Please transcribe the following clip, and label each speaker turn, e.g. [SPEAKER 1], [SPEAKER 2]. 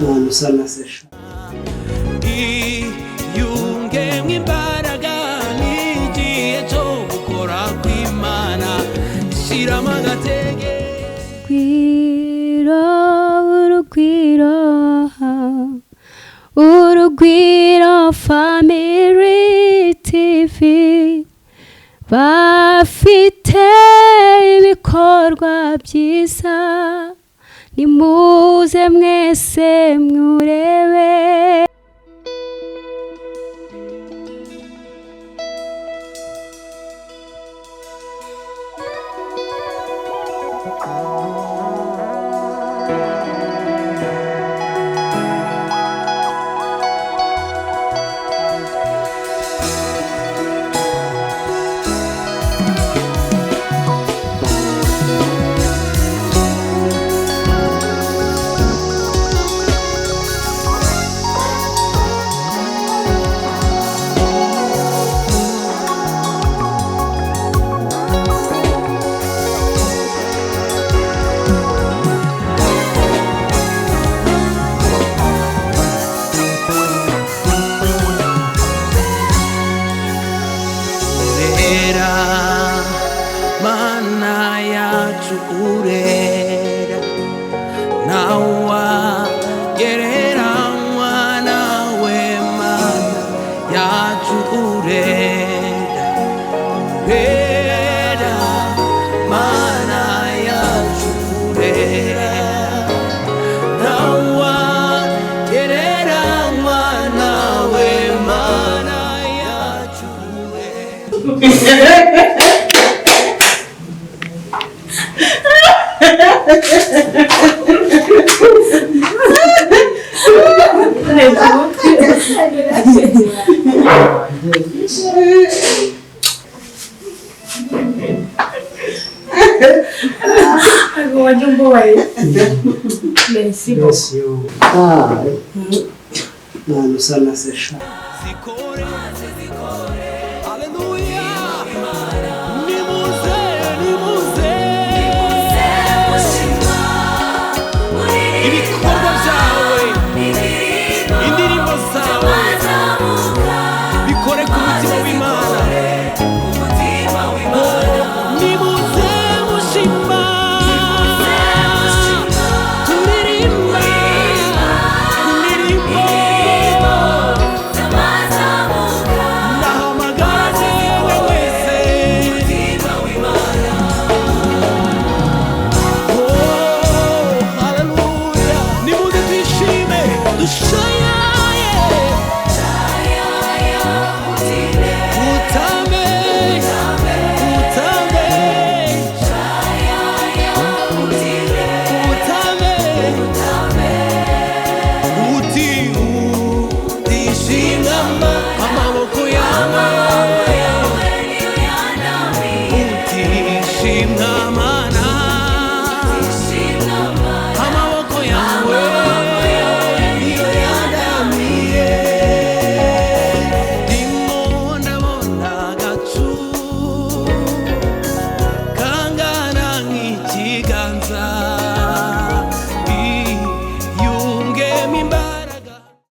[SPEAKER 1] Mwana usa na se sha.
[SPEAKER 2] Yungemo imbaraga n'igihe cyo gukora kw'Imana, shyiramo agatege.
[SPEAKER 3] Urugwiro, urugwiro, Urugwiro Family TV bafite ibikorwa byiza, nimuze mwese mwurebe.
[SPEAKER 2] Urera Mana yacu, urera nawagereranywa nawe, Mana yacu urera, urera Mana yacu urera nawagereranywa nawe, Mana yacu urera.
[SPEAKER 4] Ntabwo wajya umbabaye. Merci.
[SPEAKER 1] Bless you. Ah, mwana usa na se sha.
[SPEAKER 2] Zikore.